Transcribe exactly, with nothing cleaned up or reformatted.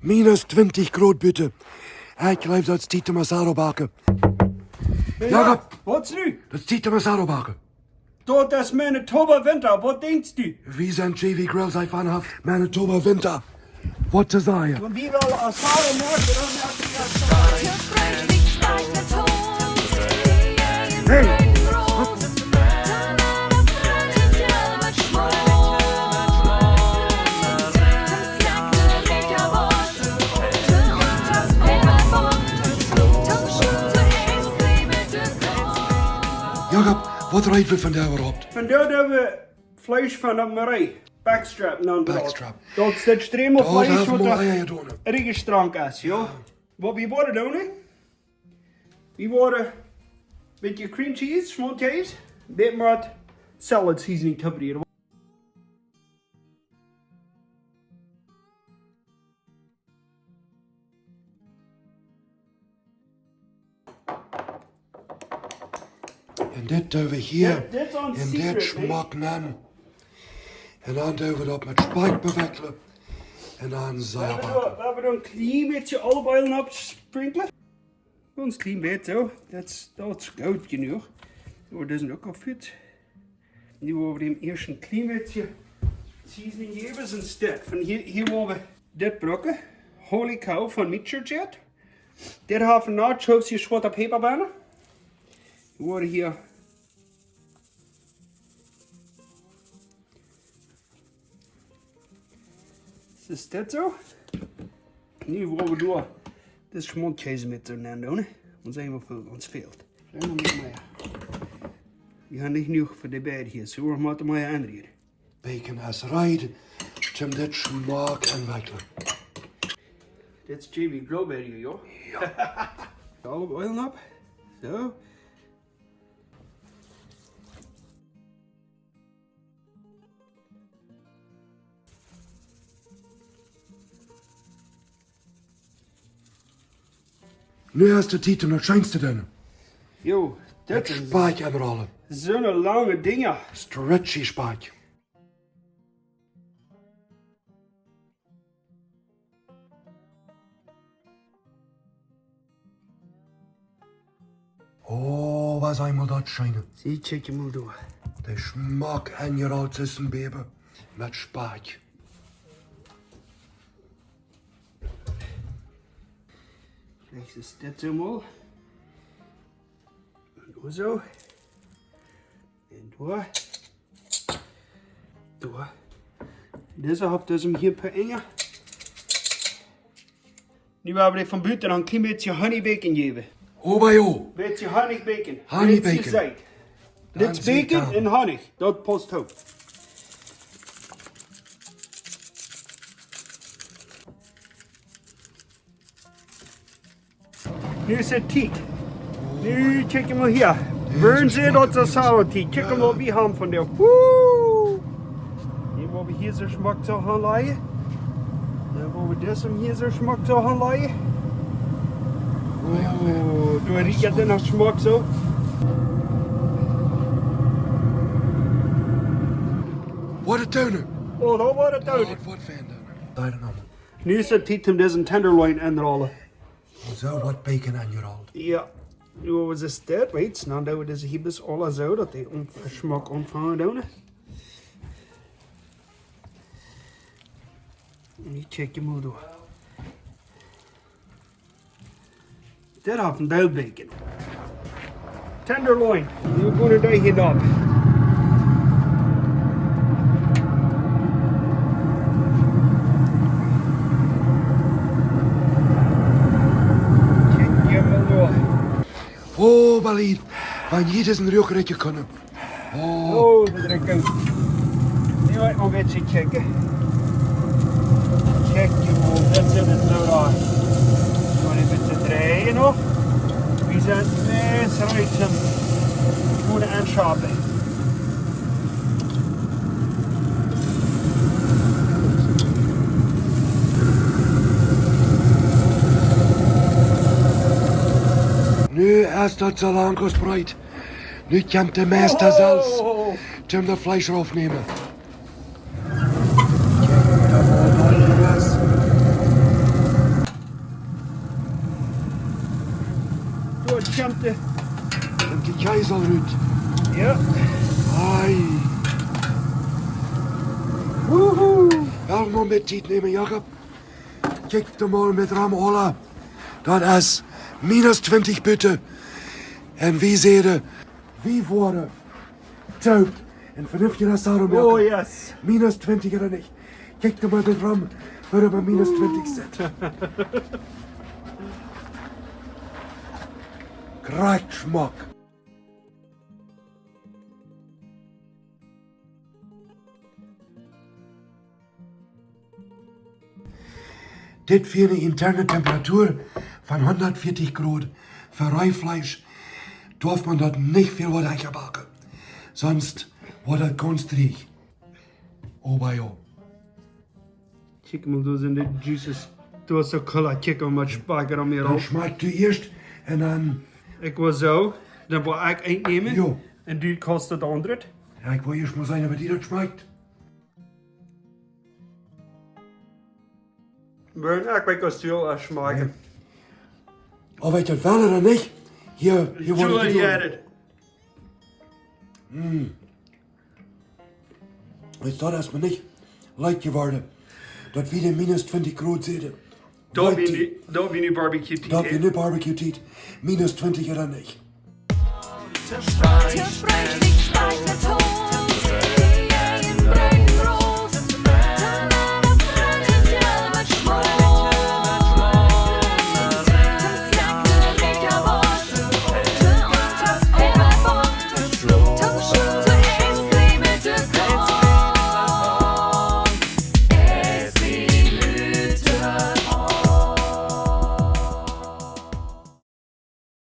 Minus twintich Grod buten. Ekj jleew, daut es Tiet om asado backen. Jo, Jakob, waut es nu? Daut es Tiet om asado backen. Daut es Manitoba Winter, waut denkjst du? Wie sent J V Grill, seit wann haft Manitoba Winter? Waut to sajen? Wan wie wellen asado moaken, dan moak wie asado. Hey! Jakob, waut reed wie vondoag äwahaupt? Vondoag doo wie Fleesch von de Marie. Backstrap, nant daut. Backstrap. Daut es daut Stremel Fleesch, waut doa rieje strank es, jo. Waut wie woaren doonen, wie woaren een bät cream cheese, schmolten Kjees, dit met salad seasoning toopbrieden. Un dit doo wie hia en dit schmock nenn. Un dan doo wie daut met Spakj bewekjlen. Un dan selber. Wie haben een kjlien bät olive oil oppjesprinjelt. Gaunz kjlien bät soo. Daut es, daut es goot jenuach. Oba dit es uk aul goot. Nu woa wie däm ieescht een kjlien bät seasoning jäwen, soo aus dit. Von hia, hia woa wie dit brucken. Holy cow, von Meat Church. Dit haft een nachos hia schwoate Päpa bennen. Woa wie hia Es dit soo? Nu woa wie doa dit schmolten Kjees met doa nenn doonen. Un seenen woo väl ons fält. Dan noch nich mea. Wie haben nich jenuach fa de beid hia. Soo, wie motten mea aunrieren. Bacon es reed. Toom dit schmock enwekjlen. Dit es J V Grill Bacon, jo? Jo. Olive oil opp. Soo. Nu es de Tiet om daut Scheenste to doonen. Jo, daut es Spakj aunrollen. Soone lange Dinja. Stretchy Spakj. Oh, waut es eemol daut scheen. See, kjikj mol doa. De schmock aunjerolt es een Bäbe met Spakj. Veleicht es dit soo mol. Un soo. Un doa. Doa. Dise haft dise hia een poa Enj. Nu woa wie von buten een kjlien bät Honey Bacon jäwen. Oba jo. Bät Honey Bacon. Honey Bacon. Dit es Bacon un Honey. Daut pausst goot. Nu es et Tiet. Nu kjikj mol hia. Burns it, daut es asado Tiet. Kjikj mol, wie haben von dee. Woo! Nu woa wie hia soo schmock soo aunlajen. Dan woa wie dise hia soo schmock soo aunlajen. Oh, doa rieekjt et dan noch schmock soo. Waut een Dooner. Oh, daut woat een Dooner. Waut, waut fa een Dooner. Dooner noch. Nu es et Tiet om disen Tenderloin aunrollen. Soo woat Bacon aunjerolt. Jo. Nu woa wie dit, weetst, dan doo wie dise hia bloos aule soo, daut dee aun-, schmock aunfangen doonen. Nu kjikj mol doa. Dit haft een Deel Bacon. Tenderloin. Nu woa wie dee hia opp. Kjikj mol doa. Oh, Berlin. Wan jie disen Ruak rikjen kunnen. Oh. Oh, daut rikjt goot. Nu woa wie een bät kjikjen. Kjikj mol, dit es et soo doa. Woa wie een bät dreien noch. Wie sent meist reed om to gonen enschapen. Nu es daut soo lang aus breet. Nu kjemt de Meista selfst, toom daut Fleesch raufnämen. Kjikj, daut woat aules. Kjemt de, kjemt de Kjees aul rut. Jo. Ei. Wuhu. Well wie mol Tiet nämen, Jakob? Kjikj mol met Rum aula. Daut es minus twintich buten. Un wie säden, wie woaren toop. Un vernünftich es daut uk. Oh, yes. Minus twintich ooda nich. Kjikj mol met Rum, woo wie bie minus twintich sent. Krakjt schmock. Dit fa eene interne Temperatur von hundatveatich Grod. Fa Reefleesch darf maun daut nich väl wada hecha backen. Sonst woat daut gaunz dreech. Oba jo. Kjikj mol, doa sent de juices. Doa es de Cola, kjikj mol, waut Spakj doa mea. Dan schmakjt du ieescht un dan. Ekj woa soo, dan woa ekj eent nämen. Jo. Un du kaust daut aundre. Jo, ekj woa ieescht mol seenen, woo die daut schmakjt. Bren, ekj weet, waut du west schmakjen. Jo. Auf ekj daut well ooda nich? Hia, hia woat Sure, et ja, doa. Daut. Mm. Is daut ieescht mol nich leet jeworden, daut wie de minus twintich Grod säden. Daut wie nu, daut wie nu Barbecue Tiet. Daut wie nu Barbecue Tiet. Minus twintich ooda nich. Tja, Spakj, Spakj, Spakj,